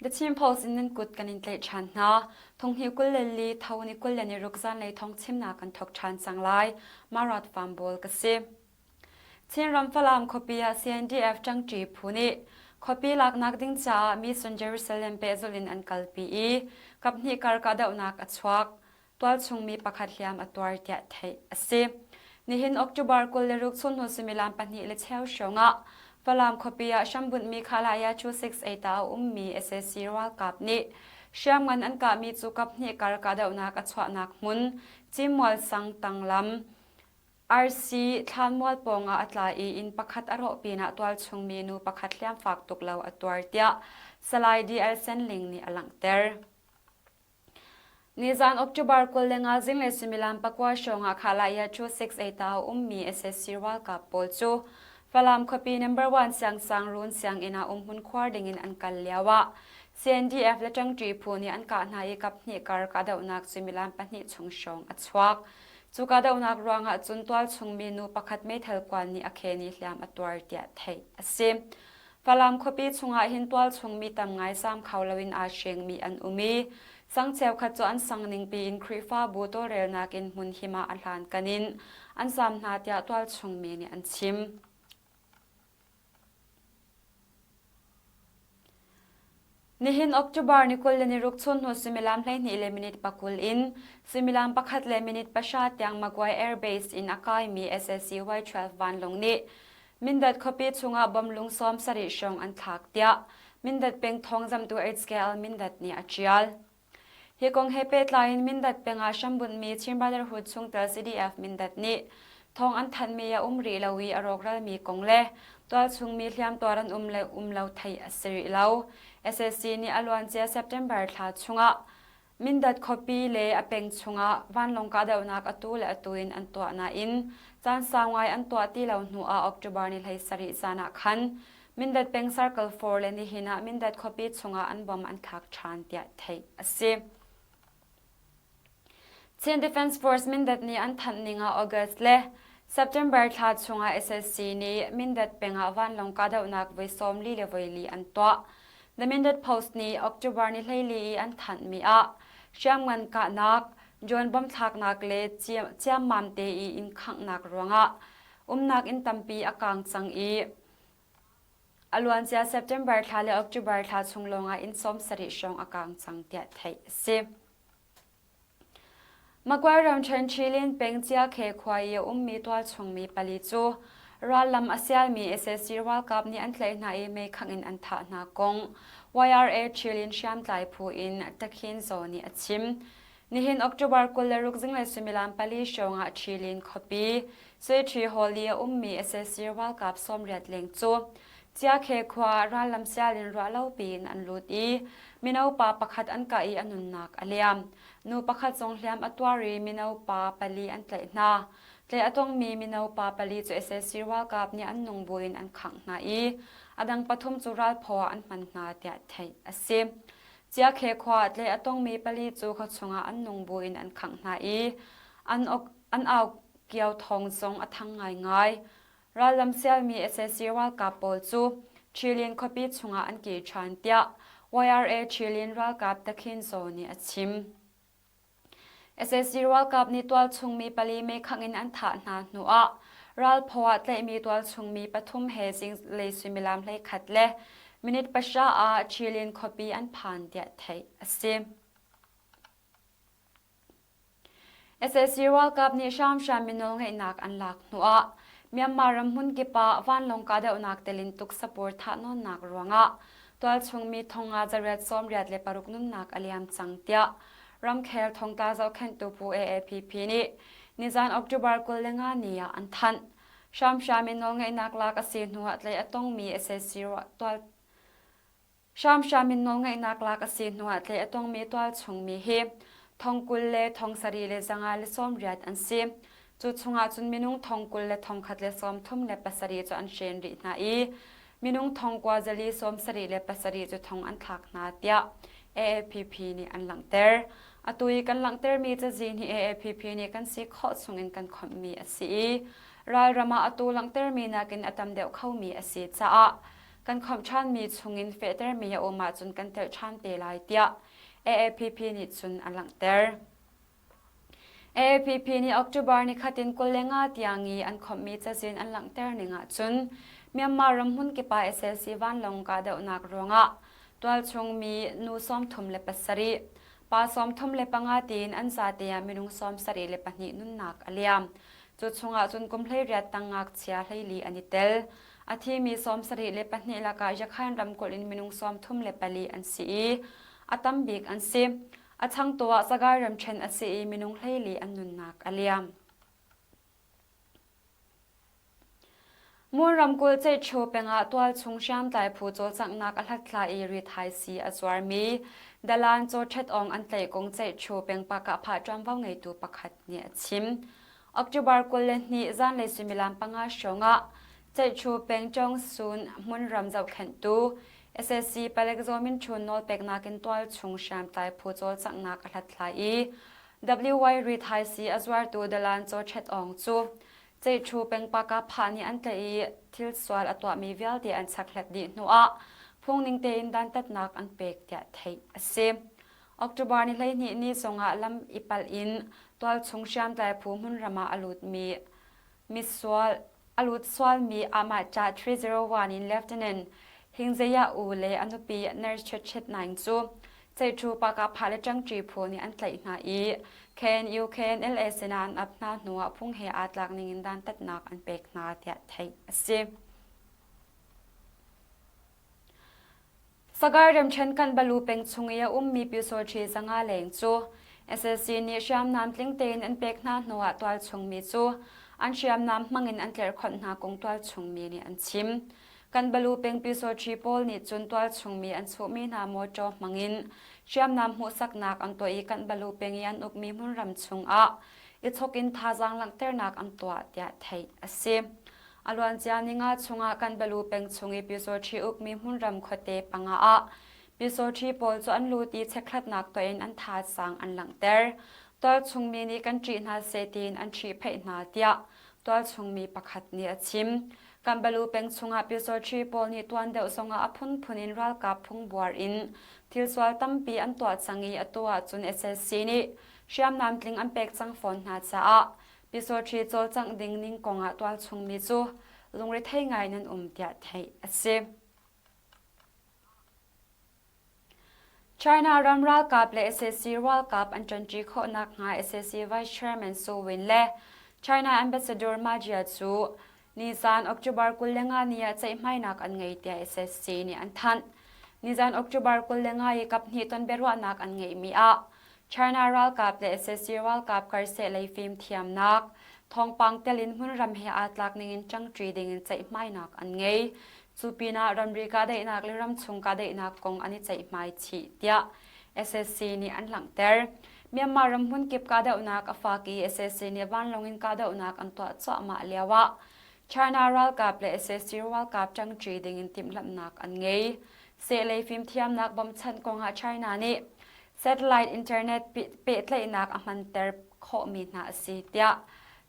The Chin Post in nan kut kan in tlaih ṭhan hna. Thonghni 24 tho ni 26 zanlei thong chimnak kan thawk ṭhan cang lai. Marat Farm Bawl ka si. Chinram Falam khuapi ah CNDF ṭangṭi phu nih khuapi laknak ding caah Mission Jerusalem pehzulh in an kalpi i kaphnih kar kahdohnak a chuak. Tualchung mi pakhat hliam a tuar tiah theih a si. Nihin October 26 chunhnu suimilam pahnih le cheu hrawng ah Falam khuapi ah hrambunhmi Khalaya 268 ah a ummi sac ralkap nih hriamngan an kahmi cu kaphnih kar kahdohnak a chuahnak hmun Cimmual sang tanglam RC thlanmual pawngah a tla i inn pakhat a rawh pinah tualchung mi nu pakhat hliam fak tuk lo a tuar tiah Salai DL Senling nih a langhter. Nizan October 25 zinglei suimilam pakua hrawngah Khalaya 268 ah a ummi sac ralkap pawl cu Falam khuapi number one siangsangruun sianginn ah umhmun khuar dingin an kal lioah CNDF le ṭangṭi phu nih an kah hna i kaphnih kar kahdohnak suimilam pahnih chung hrawng a chuak. Cu kahdohnak ruangah cun tualchung mi nu pakhat meithal kuan nih a khen i hliam a tuar tiah theih a si. Falam khuapi chungah hin tualchung mi tam ngai zaam kho loin aa hrengmi an um i sang cheukhat cu an sang ningpi in Khrihfabu tawlrelnak in hmun him ah a hlankan in an zaam hna tiah tualchung mi nih an chim. Nihin October ni 26 chunhnu suimilam 12 le minute 20 in suimilam pakhat le minute pahra tiang Magway Air Base in a kaimi sac Y-12 vanlawng nih Mindat khuapi chungah bom lung sawm sarih hrawng an thlak tiah Mindat peng thawngzamhtu HKL Mindat nih a ṭial. Hi kong he pehtlai in Mindat peng ah hrambunhmi Chin Brotherhood chungtel CDF Mindat nih thawng an thanhmi a um rih lo i a rawkralmi kong le tualchungmi hliamtuar an um le um lo theih a si rih lo. Sac nih a luancia September thla chungah Mindat khuapi le a peng chungah vanlawng kahdohnak atu le atu in an tuah nain caan sau ngai an tuah ti lo hnu ah October ni 17 zan ah khan Mindat peng Circle 4 le nihin ah Mindat khuapi chungah an bom an thlak ṭhan tiah theih a si. Chin Defense Force Mindat nih an thanh ning ah August le September thla chungah sac nih Mindat peng ah vanlawng kahdohnak voi 44 le voi li an tuah. The Mindat Post nih October ni 14 i an thanhmi ah hriamngan kahnak, drone bomb thlaknak le ciammam te i inn khanghnak ruangah umnak inn tampi a kaang cang i a luancia September thla le October thla chung lawngah inn 70 hrawng a kaang cang tiah theih a si. Magway ramṭhen Chilin peng Chiakhe khua i a ummi tualchungmi pali cu rallam a sialmi sac ralkap nih an tlaih hna i meikhangh in an thah hna kong YRA Chilin hriamtlai phu in Takhin Zaw nih a chim. Nihin October 26 zinglei suimilam pali hrawng ah Chilin khuapi Suiṭhi Hall i a ummi sac ralkap 80 leng cu Chiakhe khua rallam sial in ruahlopi in an lut i mino pa pakhat an kah i a nunnak a liam. Nu pakhat zong hliam a tuar i mino pa pali an tlaih hna. Tlaih a tongmi mino pa pali cu sac ralkap nih an nung buin an khangh hna i a dang pathum cu ralphaw ah an hman hna tiah theih a si. Chiakhe khua ah tlaih a tongmi pali cu khuachung ah an nung buin an khangh hna i an, an au kio thawng zong a thang ngaingai. Rallam sialmi sac ralkap pawl cu Chilin khuapi chungah an kir ṭhan tiah YRA Chilin ralkap Takhin Zaw nih a chim. Sac ralkap nih tualchung mi pali meikhangh in an thah hna hnuah ralphaw ah tlaihmi tualchung mi pathum he zinglei suimilam 11 le minute pahra ah Chilin khuapi an phan tiah theih a si. Sac ralkap nih hramhram mi nawlngeihnak an lak hnuah Myanmar ram hmunkip ah vanlawng kahdohnak telin tuksapur thahnawnnak ruangah tualchung mi thong nga zariat 96 nunnak a liam cang tiah ramkhel thongtla zohkhenhtu phu AAPP nih nizan October 25 ni ah an thanh. Hramhram in nawlngeihnak lak a si hnuah tlaih a tongmi sac tual Hramhram in nawlngeihnak lak a si hnuah tlaih a tongmi tualchung mi hi thong 20 le thong sarih le zanga le 80 an si. Cu chungah cun minung thong 20 le thong khat le 37 cu an hren rih hna i minung thong kua zali 77 cu thong an thlak hna tiah AAPP nih an langhter. Atu i kan langhtermi cazin hi AAPP nih kan si khawh chungin kan khawmhmi a si i ralram ah atu langhtermi nakin a tam deuh khomi a si caah. Kan khawmh ṭhanmi chungin fehtermi a um ahcun kan telh ṭhan te lai tiah AAPP nih cun a langhter. AAPP nih October nikhat in 25 tiang i an khawmhmi cazin an langhter ning ahcun Myanmar ram hmunkip ah sac vanlawng kahdohnak ruangah tualchung mi nu 37, pa 35 tiin an zate ah minung 72 nunnak a liam. Cu chungah cun kum 18 tang ngakchia 14 an i tel. A thimi 72 lakah Yakhain ramkulh in minung 34 an si i a tam bik an si. A changtu ah Sagaing ramṭhen a si i minung 14 an nunnak a liam. Ngun ramkulh Ceihṭhu pengah tualchung hriamtlai phu cawlcanghnak a hlathlai i rithaisii a zuarmi Dalan Caw Ṭhet Aung an tlaih kong Ceihṭhu peng Pakahphah ṭuanvo ngeitu pakhat nih a chim. October 22 zanlei suimilam panga hrawngah Ceihṭhu peng Cawngsun hmunram zohkhenhtu sac palek Zaw Min Htun nawlpeknak in tualchung hriamtlai phu cawlcanghnak a hlathlai i WY rithaisii a zuartu Dalan Caw Ṭhet Aung cu Ceihṭhu pengpaka phah nih an tlaih i thil sual a tuahmi vialte an chekhlat dih hnuah phungning tein dantatnak an pek tiah theih a si. October ni 12 ni zongah lam i palh in tualchung hriamtlai phu hmunram ah a lutmi misual a lut sualmi Amah Cha 301 in Lieutenant Hingzeya U le a nupi Nurse Chet Chet Naing cu Ceihṭhu Pakahphah le Ṭangṭi phu nih an tlaih hna i KNU KNLA sinah an ap hna hnuah phung he aa tlak ningin dantatnak an pek hna tiah theih a si. Sagaing ramṭhen Kanbalu peng chung i a ummi Pyusawṭhi 500 leng cu sac nih hriamnam tling tein an pek hna hnuah tualchung mi cu an hriamnam hmangin an tlerhkhonh hna kong tualchung mi nih an chim. Kanbalu peng Pyusawṭhi pawl nih cun tualchung mi an chuhmi hna mawṭaw hmangin hriamnam hmuhsaknak an tuah i Kanbalu peng i an ukmi hmunram chungah i chok in thazaang langhternak an tuah tiah theih a si. A luancia ninga chungah Kanbalu peng chung i Pyusawṭhi ukmi hmunram khuate panga ah Pyusawṭhi pawl cu an lut i chekhlatnak tuah in an thazaang an langhter. Tualchung mi nih kan ṭih hna seh tiin an ṭhihphaih hna tiah tualchung mi pakhat nih a chim. Kanbalu peng chungah Pyusawṭhi pawl nih tuan deuh zongah a phunphun in ralkap phungbuar in thilsual tampi an tuah cang i atu ahcun sac nih hriamnam tling an pek cang fawn hna caah Pyusawṭhi cawlcangh ding ning kongah tualchung mi cu lungrethei ngai nan um tiah theih a si. China ram ralkap le sac ralkap an ṭanṭi khawh nakhnga sac Vice Chairman Su Win le China Ambassador Ma Jia cu nizan October 25 ni ah ceihmainak an ngei tiah sac nih an thanh. Nizan October 25 i kaphnih ton biaruahnak an ngeihmi ah China ralkap le sac ralkap karseh lei fimthiamnak thawngpang tel in hmunram he aa tlak ningin ṭangṭi dingin ceihmainak an ngei. Cu pinah ramri kahdaihnak le ramchung kahdaihnak kong an i ceihmai chih tiah sac nih an langhter. Myanmar ram hmunkip kahdohnak a fak i sac nih vanlawng in kahdohnak an tuah cuahmah lioah China ralkap le sac ralkap ṭangṭi dingin timhlamhnak an ngei. Sehlei fimthiamnak bawmchanh kongah China nih satellite internet pehtlaihnak a hmanter khawhmi hna a si tiah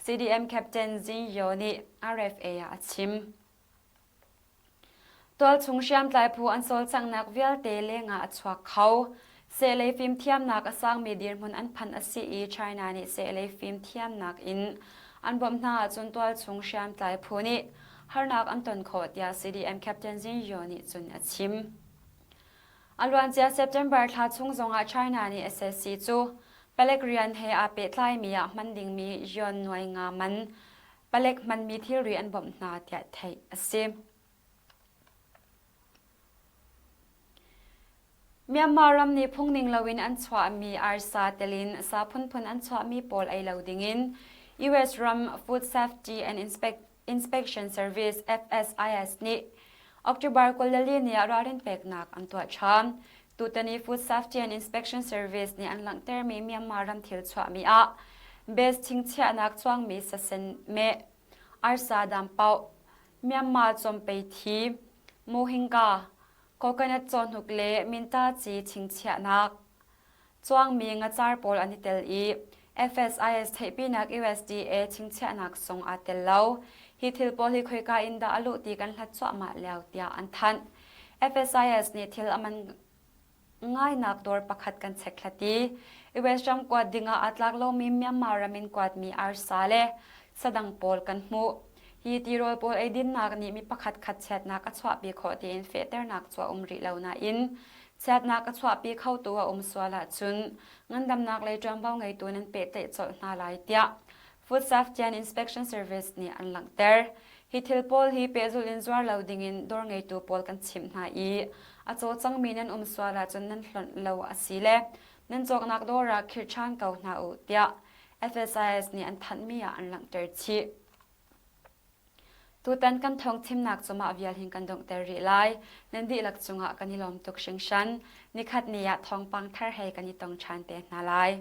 CDM Captain Jin Yo nih RFA ah a chim. Tualchung hriamtlai phu an cawlcanghnak vialte lengah a chuak kho. Sehlei fimthiamnak a sangmi dirhmun an phanh a si i China nih sehlei fimthiamnak in an bawmh hna ahcun tualchung hriamtlai phu nih harnak an ton khawh tiah CDM Captain Jin Yo nih cun a chim. A luancia September thla chung zongah China nih sac cu palek rian he aa pehtlaimi ah hman dingmi yuan nuai nga man palek hmanmi thilri an bawmh hna tiah theih a si. Myanmar ram nih phungning loin an chuahmi arsa telin sa phunphun an chuahmi pawl ei lo dingin US ram Food Safety and Inspection Service FSIS nih October 24 ni ah ralrin peknak an tuah ṭhan. Tutan i Food Safety and Inspection Service nih an langhtermi Myanmar ram thil chuahmi ah base chingchiahnak chuangmi sasen meh, arsa dampauh, Myanmar cawmpei thi, mohinga, coconut cawhnuk le minta ci chingchiahnak cuangmi ngacar pawl an i tel i FSIS theihpinak USDA chingchiahnak zong aa tel lo. Hi thil pawl hi khoika in dah a luh ti kan hlat cuahmah lio tiah an thanh. FSIS nih thil a man ngainak dawr pakhat kan chekhlat i US ram kuat dingah aa tlak lomi Myanmar ram in kuatmi arsa le sadang pawl kan hmuh. Hi tirawl pawl eidinnak nih mi pakhat khat chiatnak a chuahpi khawh tiin fehternak cu a um rih lo nain chiatnak a chuahpi khotu a um sual ahcun ngandamnak lei ṭuanvo ngeitu nan pehtlaih colh hna lai tiah Food Safety and Inspection Service nih an langhter. Hi thil pawl hi pehzulh in zuar lo dingin dawr ngeitu pawl kan chimh hna i a caw cangmi nan um sual ahcun nan hlonh lo a si le nan cawknak dawr ah khirh ṭhan ko hna u tiah FSIS nih an thanhmi ah an langhter chih. Tutan kan thawng chimnak cu mah vial hin kan donghter rih lai. Nan dihlak cungah kan i lawm tuk hringhran. Nikhat ni ah thawngpang thar he kan i tong ṭhan te hna lai.